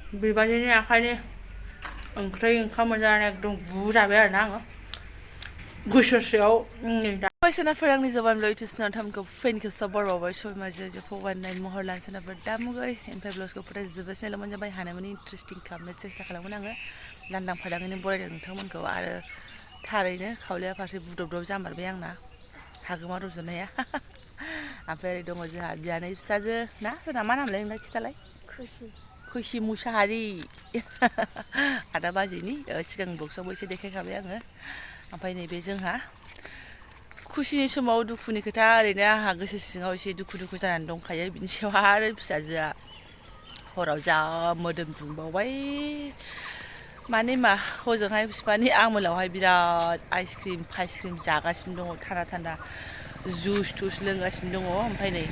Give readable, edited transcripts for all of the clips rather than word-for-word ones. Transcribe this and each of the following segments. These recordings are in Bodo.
बेबायदिनो आखायनि ओंख्रि ओंखाम मोनजानानै एकदम बुजाबाय आरोना आङो बोसोरसेयाव बायसोनाफोर आंनि जबानब्लग इउटुब थामखौ फेनखौ सबारबावबाय सयमाजे फगारनाय महर लानसोनाफोर दामुगै ओमफ्राय ब्लाउसखौ फुरा जोबोसेल' मोनजाबाय हानायमानि इन्टारेस्टिं खालामनो सेस्था खालामगोन आङो लांदां फादाङैनो बरायदों नोंथांमोनखौ आरो थारैनो खावलाया फारसे बुदबदब जामारबाय आंना हागोमा रज'नाया ओमफ्राय ओरै दङ जोंहा बियानै फिसाजो ना जोंना मा नामलाय नोंना खिथालाय खुसि मुसाहारि आदा बाजैनि सिगां बक्सआवबो एसे देखायखाबाय आङो ओमफ्राय नैबे जोंहा खुसिनि समाव दुखुनि खोथा ओरैनो आंहा गोसो सिङाव एसे दुखु जानानै दंखायो बिनि सायाव आरो फिसाजोआ हराव जा मोदोम दुंबावबाय माने मा हजोंहाय बिफानि आमोलावहाय बिराद आइसक्रिम जागासिनो दङ थान्दा जुस थुस लोंगासिनो दङ ओमफ्राय नै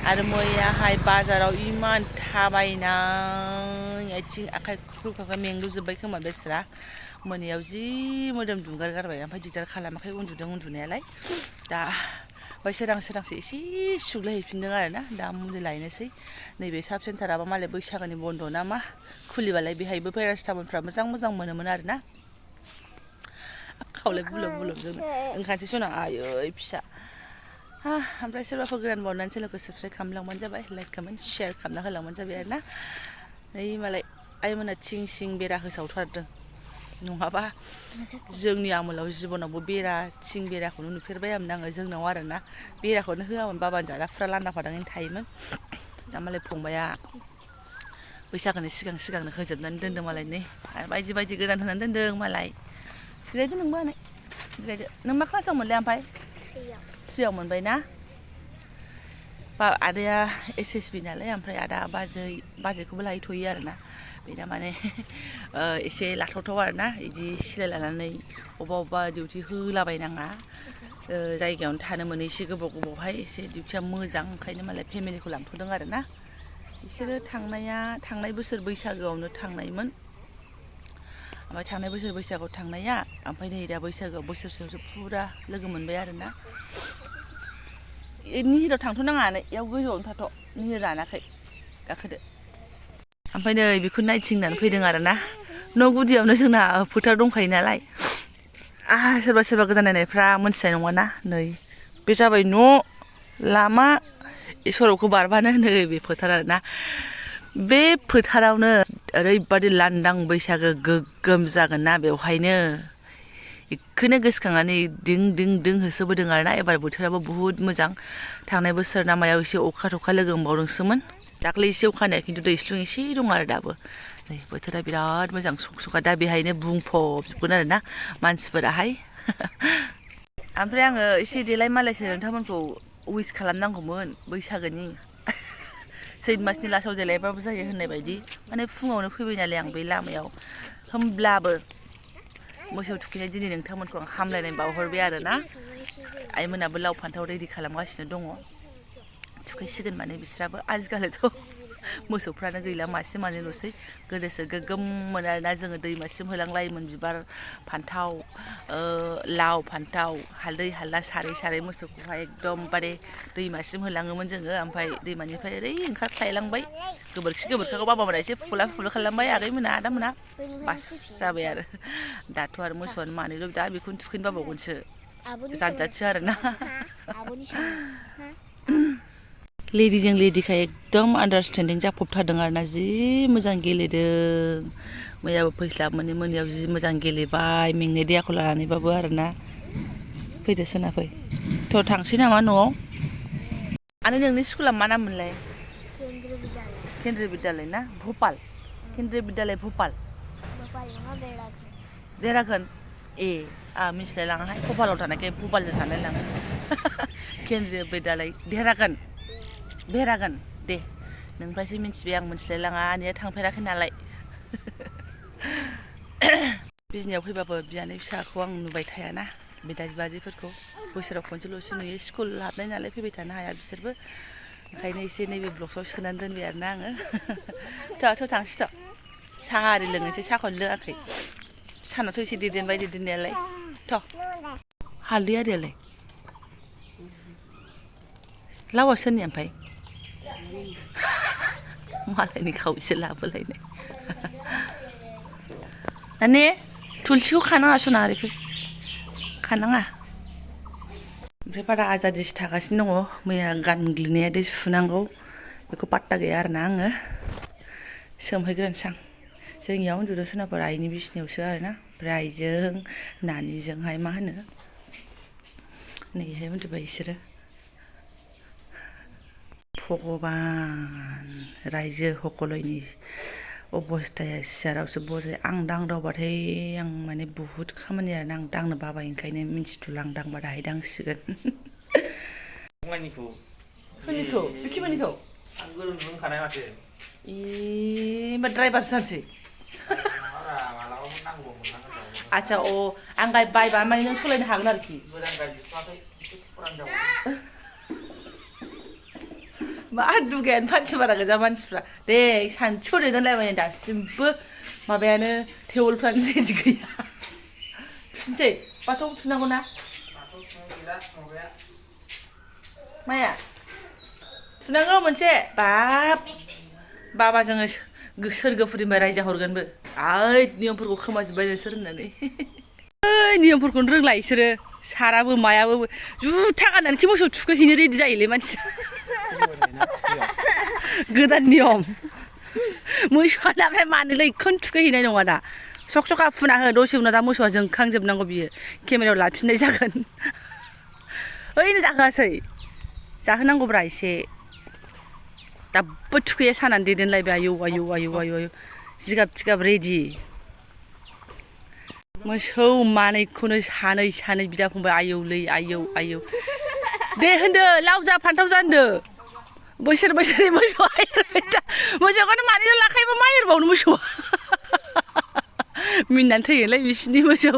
आरो मैयाहाय बाजाराव इमान थाबायनाय आथिं आखाइ खुरखा मेंलुजोब्बाय खोमा बेस्रा मोनायाव जि मोदोम दुंगारगारबाय ओमफ्राय दिगदार खालामाखै उन्दुदों उन्दुनायालाय दा ओमफ्राय सोरांसे एसे सुग्लायहैफिनदों आरोना दा मुलि लायनोसै नैबे साब सेन्टाराबा मालाय बैसागोनि बन्द' ना मा खुलिबालाय बेहायबो पेरासिटामलफ्रा मोजां मोनोमोन आरोना खावलाय बुलब ओंखारसै सना आयै फिसा ओमफ्राय सोरबाफोर गोदान बावनानै चेनेलखौ साबस्क्राइब खालामलांबानो जाबाय लाइक कमेन्ट शेयार खालामना होलांबानो जाबाय आरोना नै मालाय आइमोना थिं बेरा होसावथारदों नङाबा जोंनि आमोलाव जिबनावबो थिं बेराखौनो नुफेरबायामोन आङो जोंनाव आरोना बेराखौनो होआमोन बाबानि जादाफ्रा लान्दा फादाङैनो थायोमोन दा मालाय फंबाया बैसागोनि सिगांनो होजोबनानै दोन्दों मालाय नै आरो बायदि गोदान होनानै दोन्दों मालाय जिरायदो नोंबो आनै जिरायदो नों मा क्लासाव मोनलाय ओमफ्राय 3आव मोनबाय ना आदाया SSB नालाय ओमफ्राय आदा बाजैखौबो लाहैथ'यो आरोना बेना माने एसे लाथावथाव आरोना बिदि सिलाय लानानै अबेबा डिउटि होलाबायनाङा जायगायावनो थानो मोनो एसे गोबावहाय एसे डिउटिया मोजां ओंखायनो मालाय फेमिलिखौ लांथ'दों आरोना बिसोरो थांनाय बोसोर बैसागोआवनो थांनायमोन ओमफ्राय थांनाय बोसोर बैसागोआव थांनाया ओमफ्राय नै दा बैसागोआव बोसोरसेयावसो फुरा लोगो मोनबाय आरोना निहिराव थांथ' नाङा इयाव गोजौआवनो थाथ' निहिर रानाखै गाखोदो ओमफ्राय नै बेखौ नायथिंनानै फैदों आरोना न' गुदियावनो जोंना फोथार दंखायो नालाय सोरबा गोदान नायनायफ्रा मोनथिनाय नङाना नै बे जाबाय न' लामा सरकखौ बारबानो नै बे फोथार आरोना बे फोथारावनो ओरैबादि लांदां बैसागो गोग्गोम जागोन ना बेवहायनो बेखौनो गोसोखांनानै दिं होसोबोदों आरोना एबार बोथोराबो बुहुत मोजां थांनाय बोसोर नामायाव एसे अखा थखा लोगो मोनबावदोंसोमोन दाख्लै एसे अखानाया खिन्थु दैस्लुं एसे दं आरो दाबो नै बोथोरा बिराद मोजां सखा दा बेहायनो बुंफबजोबगोन आरोना मानसिफोराहाय ओमफ्राय आङो एसे देलाय मालायसो नोंथांमोनखौ उइस खालामनांगौमोन बैसागोनि सैत मासनि लास्टाव देलायबाबो जायो होननाय बायदि माने फुङावनो फैबाय नालाय आं बे लामायाव होमब्लाबो मोसौ थुखैनाय दिनै नोंथांमोनखौ आं हामलायनाय बावहरबाय आरोना आइमोनाबो लाव फान्थाव रेडि खालामगासिनो दङ थुखैसिगोन माने बिस्राबो आजिखालिथ' मोसौफ्रानो गैला मासे मानैल'सै गोदोसो गोग्गोममोन आरोना जोङो दैमासिम होलांलायोमोन बिबार फान्थाव लाव फान्थाव हालदै हाला सारै मोसौखौहाय एकदमबारे दैमासिम होलाङोमोन जोङो ओमफ्राय दैमानिफ्राय ओरै ओंखारख्लायलांबाय गोबोरखिखौ बाबामोना एसे फुला खालामबाय आगैमोना आदामोना बास जाबाय आरो दाथ' आरो मोसौआनो मानैल' दा बेखौनो थुखैनो बाबावगोनसो जानजाथसो आरोना लेडिजों लेडिखाय एकदम आन्डारस्टेन्डिं जाफबथारदों आरोना जि मोजां गेलेदों मैयाबो फैस्लाब मोनायाव जि मोजां गेलेबाय मेंनाय देहाखौ लानानैबाबो आरोना फैदो सोना फै थ' थांसै नामा न'आव आरो नोंनि स्कुला मा नाम मोनलाय केन्द्रिय बिद्यालय ना भपाल केन्द्रिय बिद्यालय भपाल देरागोन ए आं मिथिलाय लाङाहाय भपालाव थानायखाय भपालजों सानलाय लाङो केन्द्रिय बिद्यालय भेरागोन दे नोंनिफ्रायसो मिथिबाय आं मिथिलाय लाङा आनैया थांफेराखै नालाय बिजनियाव फैबाबो बियानै फिसाखौ आं नुबाय थायाना बिदा बिबाजैफोरखौ बोसोराव खनसेल'सो नुयो स्कुल हाबनाय नालाय फैबाय थानो हाया बिसोरबो ओंखायनो एसे नैबे ब्लगआव सोनानै दोनबाय आरोना आङो थ' थांसै साहा आरि लोंनोसै साहाखौनो लोङाखै सानाथ' एसे दैदेनबाय दैदेननायालाय थ' हालदै आरियालाय लावा सोरनि ओमफ्राय मालायनि खावसे लाबोलायनाय Nani थुलसिखौ खानाङा सना ओरैफोर खानाङा ओमफ्राय बारा आजादिसो थागासिनो दङ मैया गानग्लिनाया दै सुनांगौ बेखौ पात्ता गैया आरोना आङो सोमहैग्रोनोसै आं जोंनियाव उन्दुदों सोनाफोर आइनि बिसिनायावसो आरोना ओमफ्राय आइजों नानिजोंहाय मा होनो नैहाय उन्दुबाय बिसोरो भगबान रायजो हकलयनि अबस्थाया सियारावसो बजाय आं दांदावबाथाय आं माने बुहुत खामानि आरोना आं दांनो बाबाय ओंखायनो मिन्थिथ'ला आं दांबा दाहाय दांसिगोन सोरनिखौ बिखिमोननिखौ आं गोरों रोंखानाय माथो होमबा ड्राइभार जानोसै आच्छा अ आं बायबा माने नों सालायनो हागोन आरोखि मा दुगायानो फानसि बारा गोजा मानसिफ्रा दे सानसेखौ दैदेनलायबाय दासिमबो माबायानो टेवलफ्रानो जेदि गैया थुनसै बाथौआव थुनांगौ ना माया थुनांगौ मोनसे बाबा जोङो सोरगोफुरिनिफ्राय रायजा हरगोनबो ओइ नियमफोरखौ खोमाजोब्बाय नोंसोर होननानै ओइ नियमफोरखौनो रोंला इसोरो साराबो मायाबो जुथा गाननानैखि मोसौ थुखैहैनो रेडि जायोलै मानसिया गोदान नियम मोसौआ ओमफ्राय मानोलै इखौनो थुखैहैनाय नङा दा सक सका फुना हो दसे उनाव दा मोसौआ जोंखांजोबनांगौ बियो केमेरायाव लाफिननाय जागोन ओइनो जाहोआसै जाहोनांगौब्रा एसे दाबो थुखैया सानानै दैदेनलायबाय आयौ आयौ आयौ आयौ आयौ जिगाब थिगाब रेडि मोसौ मानैखौनो सानै सानै बिदा फंबाय आयौलै आयौ आयौ दे होनदो लाव जा फान्थाव जा होनदो बोसोर बोसोरै मोसौआ एरबाय था मोसौखौनो मानैल' लाखायोबा मा एरबावनो मोसौआ मिनिनानै थैयोलै बिसिनि मोसौ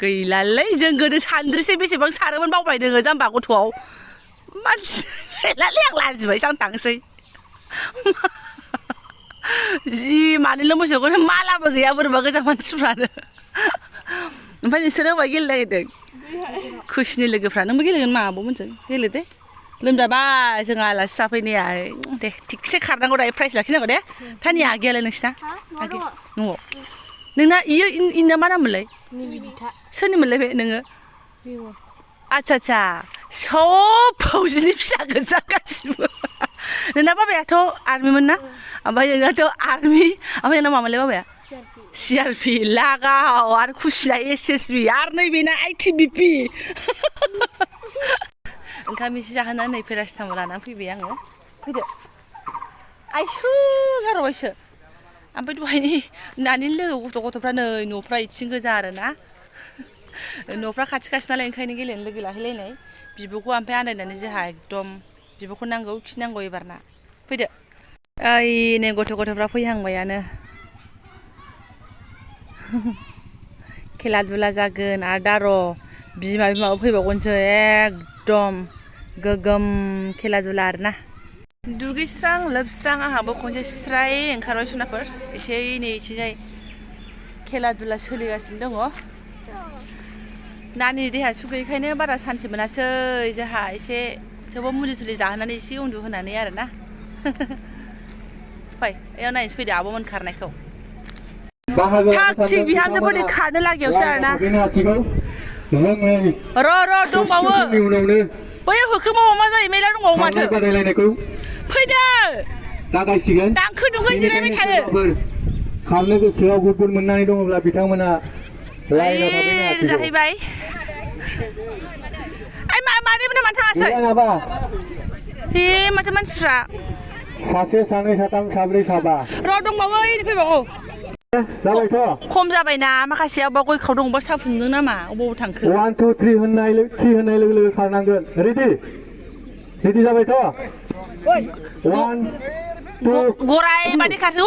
गैलालै जों गोदो सान्द्रिसे बेसेबां सारोमोन बावबाय नोङो जाम्बा गथ'आव मानसि गैलालै आं लाजिबायसो आं थांसै जि मानैल' मोसौखौनो मालाबो गैया बोरैबा गोजा मानसिफ्रानो ओमफ्राय नोंसोरो अबाय गेलेनो नागिरदों खुसिनि लोगोफ्रा नोंबो गेलेगोन मा आब'मोनजों गेले दे लोमजाबाय जों आलासि जाफैनाया दे थिगसे खारनांगौ दायो प्राइज लाखिनांगौ दे थानि आगैयालाय नोंसिना आगै न'आव नोंना इयो इना मा नाममोनलाय सोरनिमोनलाय बे नोङो आच्छा आच्छा सब फौजिनि फिसा गोजा गासिबो नोंना बाबायाथ' आर्मिमोन ना ओमफ्राय नोंनाथ' आर्मि ओमफ्य नोंना मामोनलाय बाबाया सिआरपि लागाव आरो खुसिया एसएसबि आरो नैबेना आइटिबिपि ओंखाम एसे जाहोनानै नै पेरासिटामल लानानै फैबाय आङो फैदो आइसो गारबायसो ओमफ्राय दहायनि नानि लोगो गथ'फ्रा नै न'फ्रा इथिं गोजा आरोना न'फ्रा खाथि खाथि नालाय ओंखायनो गेलेनो लोगो लाहैलायनाय बिब'खौ ओमफ्राय आन्दायनानै जोंहा एकदम बिब'खौ नांगौ खिनांगौ एबारना फैदो ओइ नै गथ'फ्रा फैहांबायानो खेला दुला जागोन आरो दा र' बिमाबो फैबावगोनसो एकदम गोगोम खेला दुला आरोना दुगैस्रां लोबस्रां आंहाबो खनसे स्राय ओंखारबाय सुनाफोर एसे नै एसेजाय खेला दुला सोलिगासिनो दङ नानि देहा सुगैखायनो बारा सान्थि मोनासै जोंहा एसे थेवबो मुलि सुलि जाहोनानै एसे उन्दुहोनानै आरोना फै एयाव नायनोसै फैदो आब'मोन खारनायखौ थाग थिग बिहामजोफोरनि खारनो लागियावसो आरोना र' दंबावो बैयाव होखोमावा मा जायो मेला दंबावो माथो फैदो दांखो दुंखो जिरायबाय थायो खारनो गोसोआव गुबुन मोननानै दङब्ला बिथांमोना जाहैबाय आइ मादैमोना मानो थाङासै हे माथो मानसिफ्रा सासे सानै साथाम साब्रै साबा र' दंबावो फैबावो खम जाबायना माखासेया अबा गय खाव दंबा साहा फुदुंदों नामा अबाव थांखो 1 2 3 होननाय लोगो लोगो खारनांगोन रेडि जाबायथ' 1 2 गराय बादि खारसो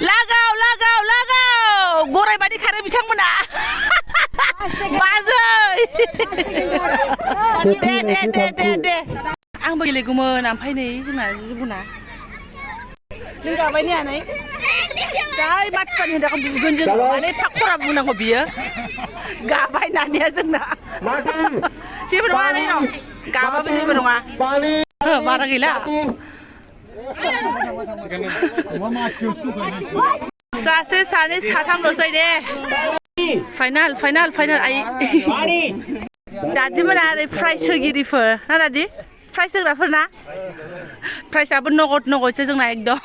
लागाव गराय बादि खारो बिथांमोना बाजै दे आंबो गेलेगौमोन ओमफ्राय नै जोंना जिबुना नों गाबाय ने आनै दाय मानसिफोरनि होनदाखौ बुगोन जों माने एफा खरा बुंनांगौ बियो गाबाय नानिया जोंना जेबो नङा आनै र' गाबाबो जेबो नङा बारा गैला सासे सानै साथामल'सै दे फाइनाल आइ दादिमोना ओरै प्राइज होगिरिफोर ना दादि प्राइज होग्राफोर ना प्राइजआबो नगदसो जोंना एकदम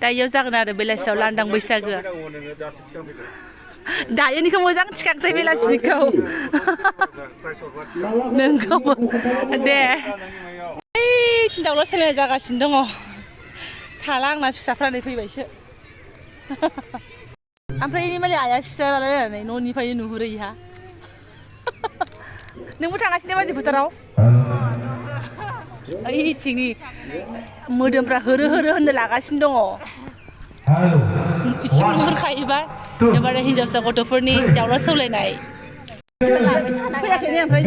दा इयाव जागोन आरो बेलासियाव लांदां बैसागो दायोनिखौ मोजां थिखांसै बेलासिनिखौ नोंखौबो दे ओइ दाउला सैलायनाय जागासिनो दङ थाला आंना फिसाफ्रा नै फैबायसो ओमफ्राय माने आइया सिथारालायनानै न'निफ्रायनो नुहुरो इहा नोंबो थांगासिनो बाजै फोथाराव ओइथिंनि मोदोमफ्रा होरो होननो लागासिनो दङ इसिं नुहुरखायोबा एबार हिन्जावसा गथ'फोरनि दाउला सौलायनाय फैयाखै ने ओमफ्राय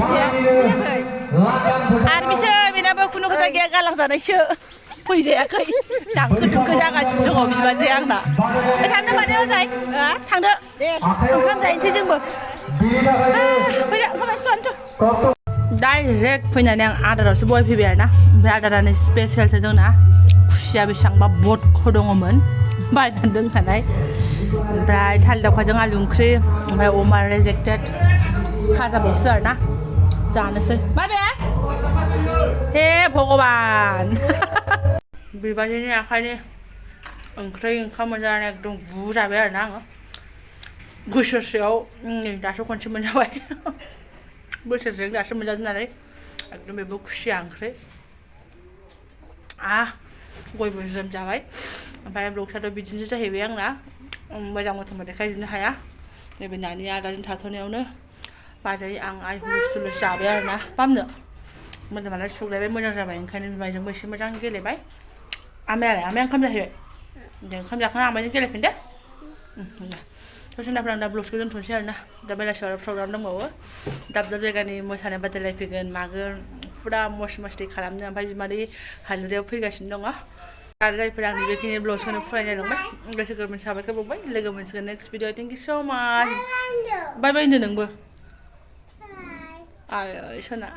आरो बिसोर बेनाबो खुनु खोथा गैया गालांजानायसो फैजायाखै दांखो दुंखो जागासिनो दङ बिबाजै आंना थांदो माने ओजाय थांदो ओंखाम जाहैनोसै जोंबो डाइरेक्ट फैनानै आं आदारावसो बहाय फैबाय आरोना ओमफ्राय आदारानो स्पेसियेलसो जोंना खुसिया बेसेबांबा बदख' दङमोन बायनानै दोनखानाय ओमफ्राय थालिर दावखाजों आलु ओंख्रि ओमफ्राय अमा रेजेक्टेड भाजाबावसो आरोना जानोसै माबे हे भगबान बिबाजैनि आखाइनि ओंख्रि ओंखाम मोनजानानै एकदम बुजाबाय आरोना आङो बोसोरसेयाव नै दासो खनसे मोनजाबाय बोसोरसे दासो मोनजादों नालाय एकदम बेबो खुसिया ओंख्रि गयबो जोम जाबाय ओमफ्राय ब्लगआथ' बिदिनो जाहैबाय आंना मोजां मथन देखायजोबनो हाया नैबे नानि आदाजों थाथ'नायावनो बाजै आं आइ हुलुस जाबाय आरोना बामनो मोदोमालाय सुग्लायबाय मोजां जाबाय ओंखायनो बिमायजोंबो एसे मोजां गेलेबाय आमायालाय आमाया ओंखाम जाहैबाय दे ओंखाम जाखांना आमायजों गेलेफिन दे ससिनाफोर आं दा ब्लगसखौ दोनथ'नोसै आरोना दा बेलासियाव आरो प्रग्राम दंबावो दाब दाब जायगानि मोसानाय बादायलायफैगोन मागोन फुरा मस्ति खालामनो ओमफ्राय बिमादै हालुरियाव फैगासिनो दङ आरो जायफोर आंनि बेखिनि ब्लगसखौनो फरायनाय दंबाय गोसो गोरबोनि साबायखर बावबाय लोगो मोनसिगोन नेक्स्ट भिडिअ थेंक इउ स' माच बाय बाय होनदो नोंबो आय सना